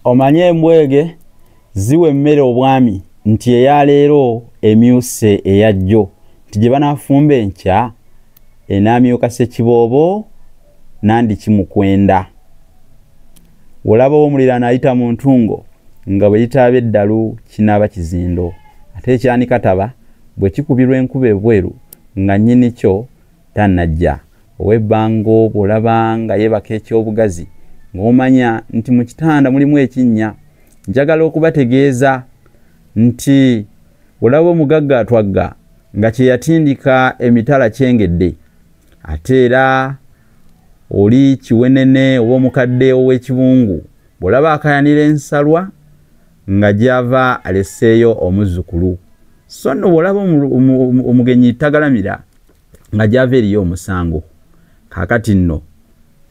Omanye embwege ziwa emmere obwami nti eyaleero emyuse eyajjo nti gye banaafumba enkya enaamyuka Ssekiboobo nandi kimukwenda. Olaba omuliraano ayita mu ntungo nga bwe litaaba eddalu kinaaba kizindo, ate ekyanika bwe kikubirwa enkuba ebweru nga nnyini kyo tannajja. Ow'ebbango bw'olaba nga yeebaka ekyobugazi ng'omanya nti mu kitanda mulimu ekinnya. Njagala okubategeeza nti olaba omugagga atwagga nga kye yatindika emitala kyengedde, ate era oli kiwenene oba omukadde ow'ekibungu bw'olaba akayanira ensalwa nga gy'ava aleseeyo omuzzukulu. So nno bw'olaba omugenyi tagalamira nga gy'ava eriyo omusango. Kaakati nno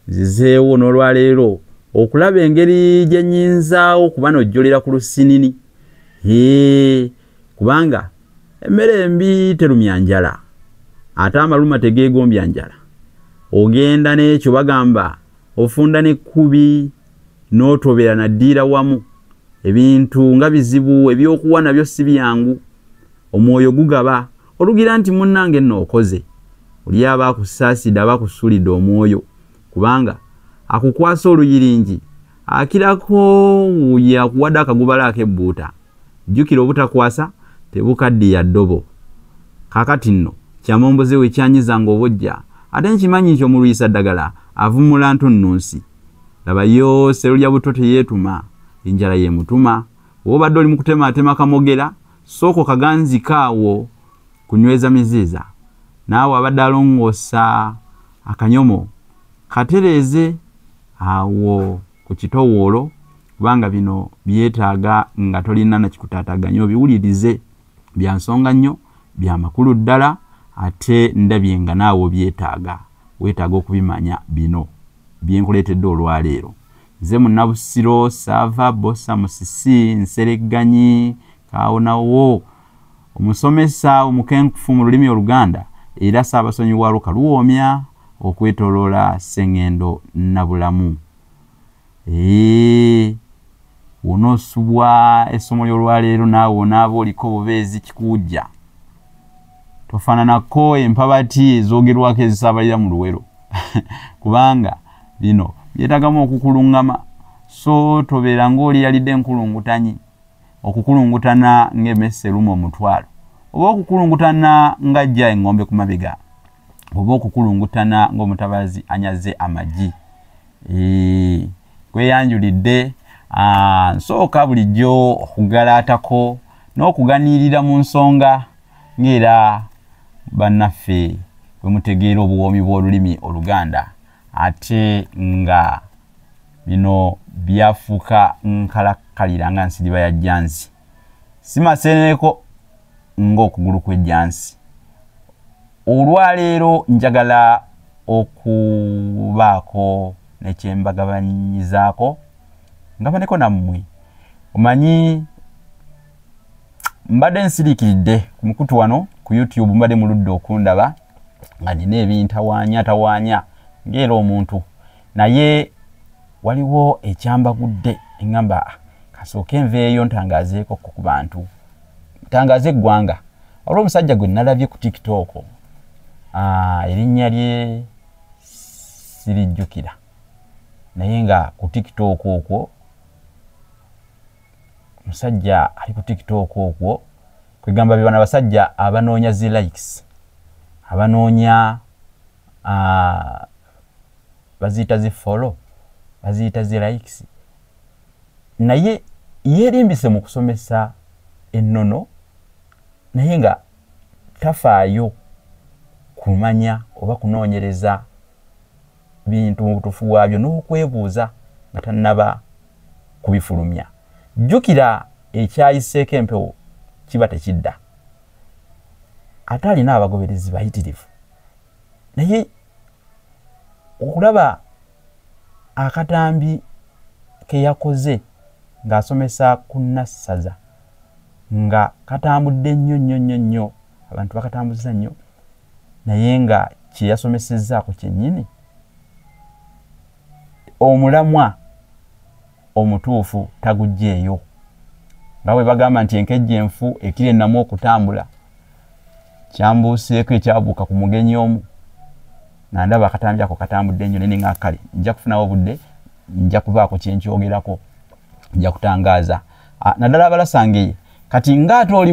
nzizeewo n'olwaleero okulaba engeri gye nnyinza okubanojjolera ku lusinini. Kubanga emmere embi terumya njala, ate amaluma tegeegombya njala. Ogenda n'ekyo bagamba ofunda n'ekkubi n'otobera naddiira wamu. Ebintu nga bizibu, ebyokuwa nabyo si byangu. Omwoyo gugaba olugira nti munnange nno okoze. Oli aba akusaasidde aba akusuulidde omwoyo, kubanga akukwasa oluyiringi akirako wuuyo akuwadde akagubala ak'ebbuuta. Jjukira obutakwasa tebukaddiya ddobo. Kaakati nno kyamomboze we kyanyizanga obojja, ate nkimanyi nti omulwisa ddagala avumula ntunnunsi. Labayo Sserulya buto teyeetuma, enjala y'emutuma. Bw'obadde oli mu kutemaatema kamogera, sooka okaganzika awo kunyweza miziiza. Naawe abadde alongoosa akanyomo katereeze awo ku kitowoolo, kubanga bino byetaaga nga tolina na kikutaataganya obiwulirize. Bya nsonga nnyo, bya makulu ddala, ate ndabye nga naawe obyetaaga, weetaaga okubimanya bino bye nkuleetedde olwaleero. Nze Munnabusiro Saava Bbosa Musisi Nseregganyi Kaawonawo, omusomesa omukenkufu mu lulimi Oluganda era Ssaabasonyi wa Lukaluwoomya okwetooloola Ssengendo Nabulamu. Onoosubwa essomo ly'olwaleero naawe onaaba oliko bubeezi kikuwujja. Tofaananako empabati ezoogerwako ezisaabalira mu Luwero kubanga bino byetaagamu okukulungama. So tobeera ng'oli yalidde enkulungutanyi, okukulungutana ng'emmese eruma omutwalo, oba okukulungutana ng'ajja eŋŋombe ku mabega, oba okukulungutana ng'omutabazi anyaze amagi. Kweyanjulidde nsooka bulijjo okugalaatako n'okuganirira mu nsonga ng'era bannaffe bwe mutegeera obuwoomi bw'olulimi Oluganda, ate nga bino byafuuka nkalakkalira nga nsiriba ya jjansi, si masenereko ng'okugulu kw'ejjansi. Olwaleero njagala okubaako ne kye mbagabanyizaako ngabaneko nammwe. Omanyi mbadde nsiriikiridde ku mukutu wano ku YouTube, mbadde muludde okundaba nga nina ebintawaanyatawaanya ng'era omuntu, naye waliwo ekyambagudde eŋŋamba kasooke nveeyo ntangaazeeko ku bantu, ntangaaze eggwanga. Waliwo omusajja gwe nalabye ku TikTok, erinnya lye sirijjukira, naye nga ku TikTok okwo omusajja ali ku TikTok okwo kwegamba be bano abasajja abanoonya zi likes, abanoonya baziyita zi follow, baziyita zi likes, naye yeerimbise mu kusomesa ennono, naye nga tafaayo kumanya oba kunoonyereza bintu mu butuufu bwabyo n'okwebuuza nga tannaba kubifulumya. Jjukira ekyayiseeko empewo kiba tekidda, ate alina abagoberezi bayitirivu, naye okulaba akatambi ke yakoze ng'asomesa ku Nassaza nga katambudde nnyo nnyo nnyo nnyo, abantu bakatambuza nnyo, naye nga kye yasomesezzaako kyennyini omulamwa omutuufu tagujjeeyo. Nga bwe bagamba nti enkejje enfu ekira ennamu okutambula, kyambuuseeko ekyabuuka ku mugenyi omu nga ndaba akatambi ako katambudde nnyo, naye nga kale nja kufunawo obudde, nja kubaako kye nkyogerako, nja kutangaaza naddala abalasangeye. Kati ng'ate oli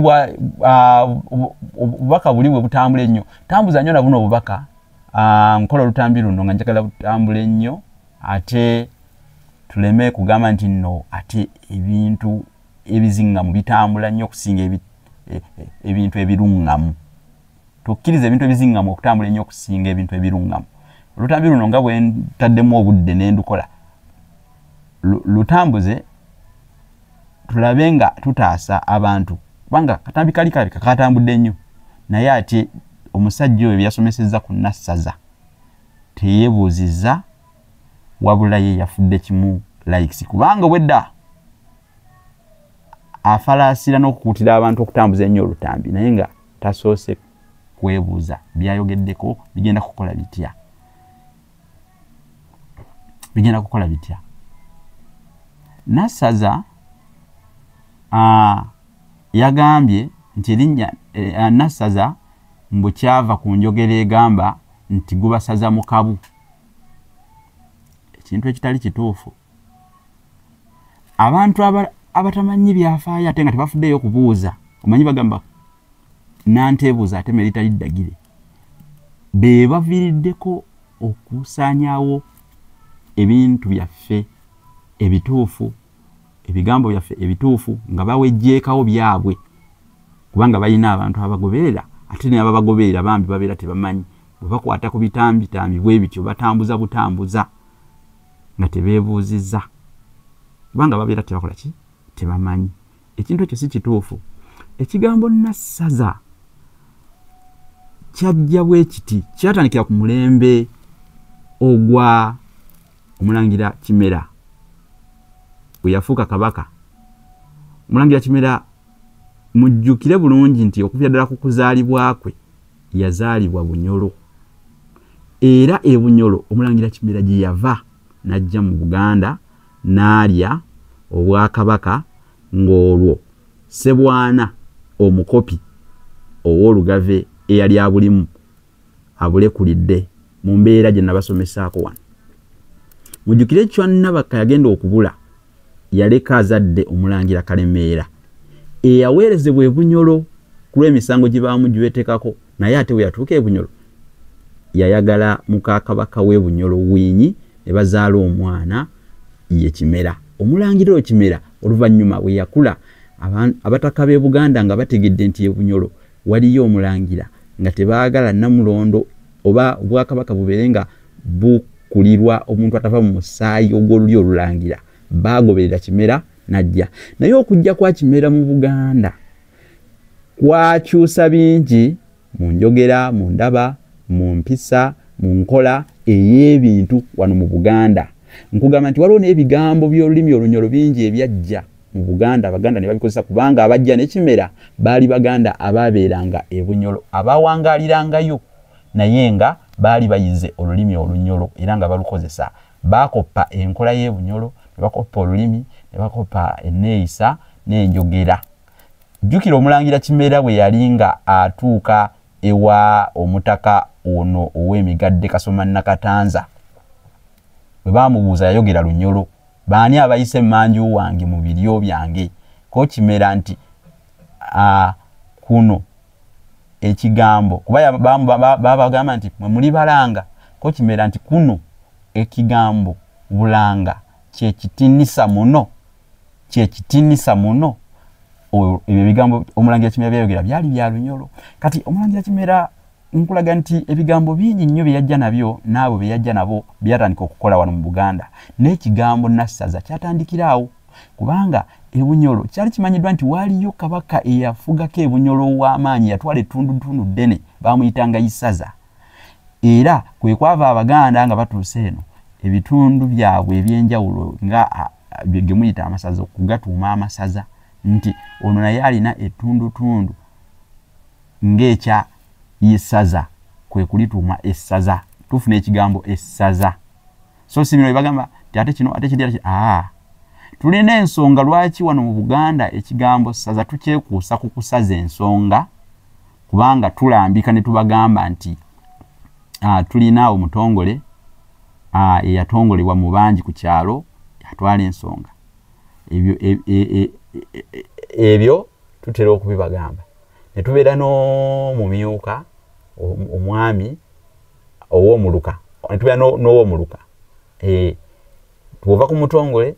obubaka buli bwe butambula ennyo, tambuza nnyo na buno obubaka. Nkola olutambi luno nga njagala butambula ennyo, ate tuleme kugamba nti nno ate ebintu ebiziŋŋamu bitambula nnyo okusinga ebintu ebiruŋŋamu. Tukkirize ebintu ebiziŋŋamu okutambula ennyo okusinga ebintu ebiruŋŋamu. Olutambi luno nga bwe ntaddemu obudde ne ndukola, lutambuze tulabe nga tutaasa abantu, kubanga katambi kali kalabika katambudde nnyo, naye ate omusajja oyo byasomesezza ku Nassaza teyeebuuzizza, wabula ye yafudde kimu likes, kubanga obwedda afalaasira n'okukuutira abantu okutambuza ennyo olutambi, naye nga tasoose kwebuuza byayogeddeko bigenda kukola bitya, bigenda kukola bitya. Nassaza yagambye nti erinnya Nassaza mbu kyava ku njogera egamba nti gubasaza mu kabu, ekintu ekitali kituufu. Abantu abatamanyi byafaayo ate nga tebafuddeeyo kubuuza, omanyi bagamba nanteebuuza ate mmere etali ddagire, be baviiriddeko okusaanyaawo ebintu byaffe ebituufu, ebigambo byaffe ebituufu, nga bawejjeekawo byabwe, kubanga balina abantu abagoberera, ate n'ababagoberera bambi babeera tebamanyi. Bwe bakwata ku bitambitambi bwe bityo batambuza butambuza nga tebeebuuzizza, kubanga babeera tebakola ki, tebamanyi. Ekintu ekyo si kituufu. Ekigambo Nassaza kyajja bwe kiti, kyatandikira ku mulembe ogwa Omulangira Kimera bwe yafuuka kabaka. Omulangira Kimera mujjukire bulungi nti okuviira ddala ku kuzaalibwa kwe yazaalibwa Bunyolo, era e Bunyolo Omulangira Kimera gye yava n'ajja mu Buganda n'alya obwakabaka, ng'olwo Ssebwana omukopi ow'Olugave eyali abulimu abulekulidde mu mbeera gye nabasomesaako wano. Mujjukire Chwa Nabakka yagenda okubula, yaleka azadde Omulangira Kalemeera eyaweerezebwa e Bunyolo ku lw'emisango gye baamujwetekako, naye ate bwe yatuuka e Bunyolo yayagala muka kabaka w'e Bunyolo Winyi ne bazaala omwana ye Kimera. Omulangira oyo Kimera oluvannyuma bwe yakula, abataka b'e Buganda nga bategedde nti e Bunyolo waliyo omulangira, nga tebaagala Namulondo oba obwakabaka bubeere nga bukulirwa omuntu atava mu musaayi ogw'olulyo olulangira, baagoberera Kimera n'ajja. Naye okujja kwa Kimera mu Buganda kwakyusa bingi mu njogera, mu ndaba, mu mpisa, mu nkola ey'ebintu wano mu Buganda. Nkugamba nti waliwo n'ebigambo by'olulimi Olunyolo bingi ebyajja mu Buganda, Abaganda ne babikozesa, kubanga abajja ne Kimera baali Baganda abaabeeranga e Bunyolo, abawangaalirangayo, naye nga baali bayize olulimi Olunyolo era nga balukozesa. Baakoppa enkola y'e Bunyolo, ne bakoppa olulimi, ne bakoppa enneeyisa n'enjogera. Jjukira Omulangira Kimera bwe yali nga atuuka ewa omutaka ono ow'emigadde Kasoma Nakatanza, bwe baamubuuza yayogera Lunyolo, baani abayise emmanju wange mu biryo byange? Ko Kimera nti kuno ekigambo, kuba babagamba nti mwe muli balanga, ko Kimera nti kuno ekigambo bulanga kyekitinisa muno, kyekitinisa muno. Ebyo ebigambo Omulangira Kimera byayogera byali bya Lunyolo. Kati Omulangira Kimera nkulaga nti ebigambo bingi nnyo bye yajja nabyo n'abo bye yajja nabo byatandika okukola wano mu Buganda, n'ekigambo Nassaza kyatandikira awo, kubanga e Bunyolo kyali kimanyiddwa nti waaliyo kabaka eyafugako e Bunyolo ow'amaanyi, yatwala ettundutundu ddene, baamuyitanga Isaza. Era kwe kwava Abaganda nga batuuse eno ebitundu byabwe ebyenjawulo nga ge muyita amasaza okugatuuma amasaza, nti ono naye alina ettundutundu ng'ekya Isaza, kwe kulituuma essaza. Tufuna ekigambo essaza, so si bino bye bagamba nti ate kino ate kiri. Tulina ensonga lwaki wano mu Buganda ekigambo ssaza tukyekuusa ku kusaza ensonga, kubanga tulambika ne tubagamba nti tulina omutongole eyatongolebwa mu bangi ku kyalo atwala ensonga. Ebyo tutera okubibagamba. Ne tubeera n'omumyuka omwami ow'omuluka, ne tubeera n'ow'omuluka. Bw'ova ku mutongole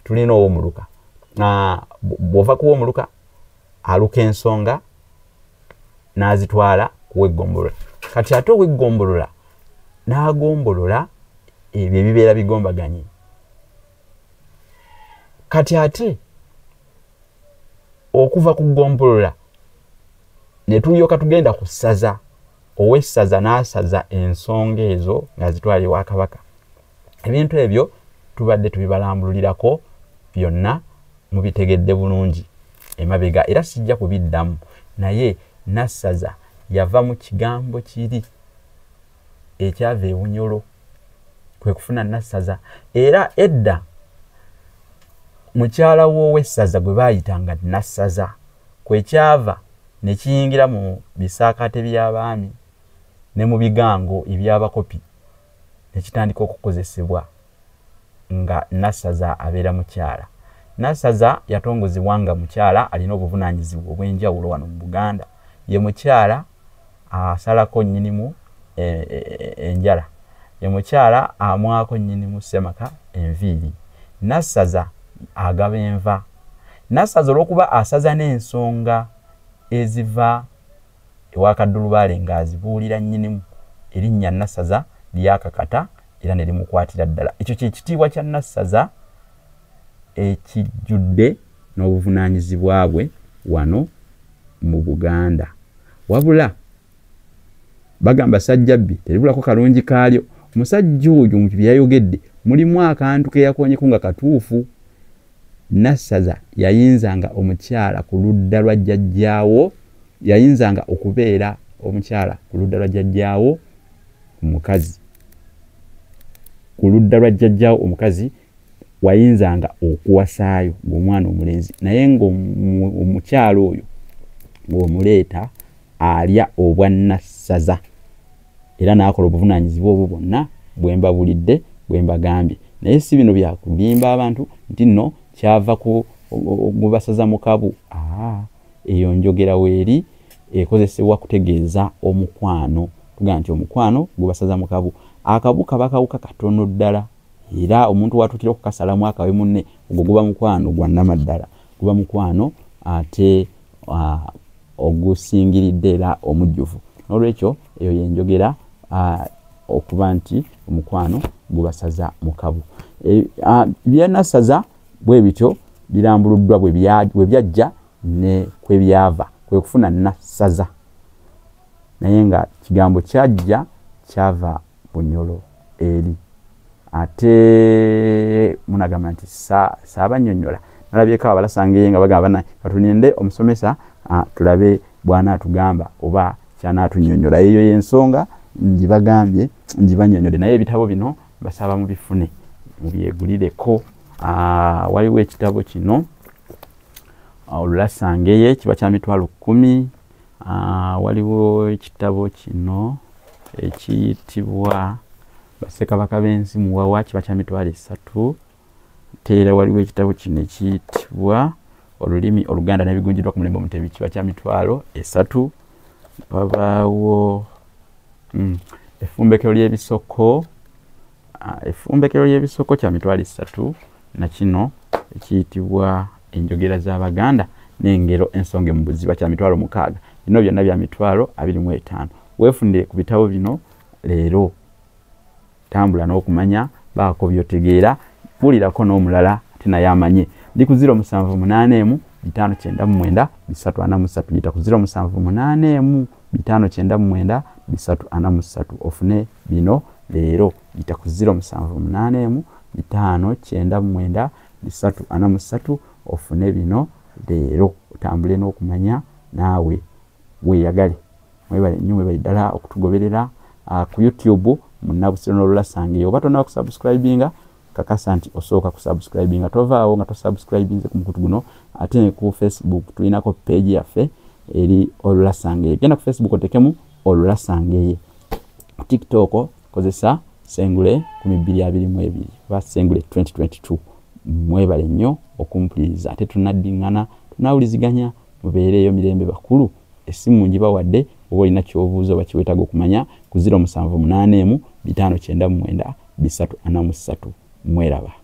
tulina ow'omuluka, bw'ova ku w'omuluka aluka ensonga n'azitwala ku w'eggombolola. Kati ate ow'eggombolola n'agombolola ebyo ebibeera bigombaganye. Kati ate okuva ku ggombolola ne tulyoka tugenda ku ssaza, ow'essaza n'asaza ensonga ezo ng'azitwala ewa Kabaka. Ebintu ebyo tubadde tubibalambululirako byonna mubitegedde bulungi emabega, era sijja kubiddamu. Naye Nassaza yava mu kigambo kiri ekyava e Bunyoro, kwe kufuna Nassaza. Era edda mukyala w'owessaza gwe baayitanga Nassaza, kwe kyava ne kiyingira mu bisaakaate by'abaami ne mu bigango eby'abakopi, ne kitandika okukozesebwa nga Nassaza abeera mukyala. Nassaza yatongozebwa nga mukyala alina obuvunaanyizibwa obw'enjawulo wano mu Buganda. Ye mukyala asalako nnyinimu enjala, ye mukyala amwako nnyinimu ssemaka enviiri. Nassaza agaba enva. Nassaza olw'okuba asaza n'ensonga eziva ewa Kaddulubaale ng'azibuulira nnyinimu, erinnya Nassaza lyakakata era ne limukwatira ddala. Ekyo kye kitiibwa kya Nassaza ekijjudde n'obuvunaanyizibwa bwe wano mu Buganda. Wabula bagamba Ssajjabbi teribulako kalungi kaalyo. Omusajja oyo mu bye yayogedde mulimu akantu ke yakoonyeko nga katuufu. Nassaza yayinzanga omukyala ku ludda lwa jjajjaawo, yayinzanga okubeera omukyala ku ludda lwa jjajjaawo omukazi. Ku ludda lwa jjajjaawo omukazi wayinzanga okuwasaayo ng'omwana omulenzi, naye ng'omukyala oyo ng'omuleeta alya obwannassaza era n'akola obuvunaanyizibwa obwo bwonna bwe mbabulidde, bwe mbagambye. Naye si bino bya kulimba abantu nti nno kyava ku gubasaza mu kabu. Eyo njogera weeri ekozesebwa kutegeeza omukwano. Tugamba nti omukwano gubasaza mu kabu. Akabu kaba kawuka katono ddala, era omuntu w'atuukira okukasalamu akawe munne, ogwo guba mukwano gwa nnamaddala, guba mukwano ate ogusingiridde era omujjuvu. N'olwekyo eyo y'enjogera okuba nti omukwano gubasaza mu kabu. Byenassaza bwe bityo birambuluddwa bwe byajja ne kwe byava, kwe kufuna Nassaza. Naye nga kigambo kyajja kyava Bunyoro eri. Ate munagamba nti saabannyonnyola, nalabyeko abalasangeye nga bagamba bana katulinde omusomesa tulabe bw'anaatugamba oba ky'anaatunnyonnyola. Eyo y'ensonga ngibagambye ngibannyonnyole. Naye ebitabo bino mbasaba mubifune mubyegulireko. Waliwo ekitabo kino Olulasangeye kiba kya 10,000. Waliwo ekitabo kino ekiyitibwa Bassekabaka b'ensi Muwawa kiba kya 300,000. Era waliwo ekitabo kino ekiyitibwa Olulimi Oluganda n'ebigunjiddwa ku mulembe Omutebi kiba kya 300,000. Wabaawo effumbekero ly'ebisoko, effumbekero ly'ebisoko kya 300,000, na kino ekiyitibwa Enjogera z'Abaganda n'engero ensonge mu buziba kya 600,000. Bino byonna bya 25,000. Weefunire ku bitabo bino leero, tambula n'okumanya, baako by'otegeera, buulirako n'omulala ate naye amanye. Ndi ku 0781 599 343. Yita ku 0781 599 343 ofune bino leero. Yita ku 0781 599 343 ofune bino leero, otambule n'okumanya naawe weeyagale. Mwebale nnyo, mwebale ddala okutugoberera ku YouTube Munnabusiro n'Olulasangeye. Oba tonnaba kusubscribinga, Kakasa nti osooka kusubscribinga, tovaawo nga tosubscribinze ku mukutu guno. Ate ne ku Facebook tulinako page yaffe eri Olulasangeye. Genda ku Facebook otekemu Olulasangeye. Ku TikTok kozesa Sengule 2022 oba Sengule 2022. Mwebale nnyo okumpuliriza, ate tunaddiŋŋana, tunawuliziganya. Mubeereeyo mirembe bakulu. Essimu ngibawadde, oba olina ky'obuuza oba kyeweetaaga okumanya ku 0781 599 343. Mweraba.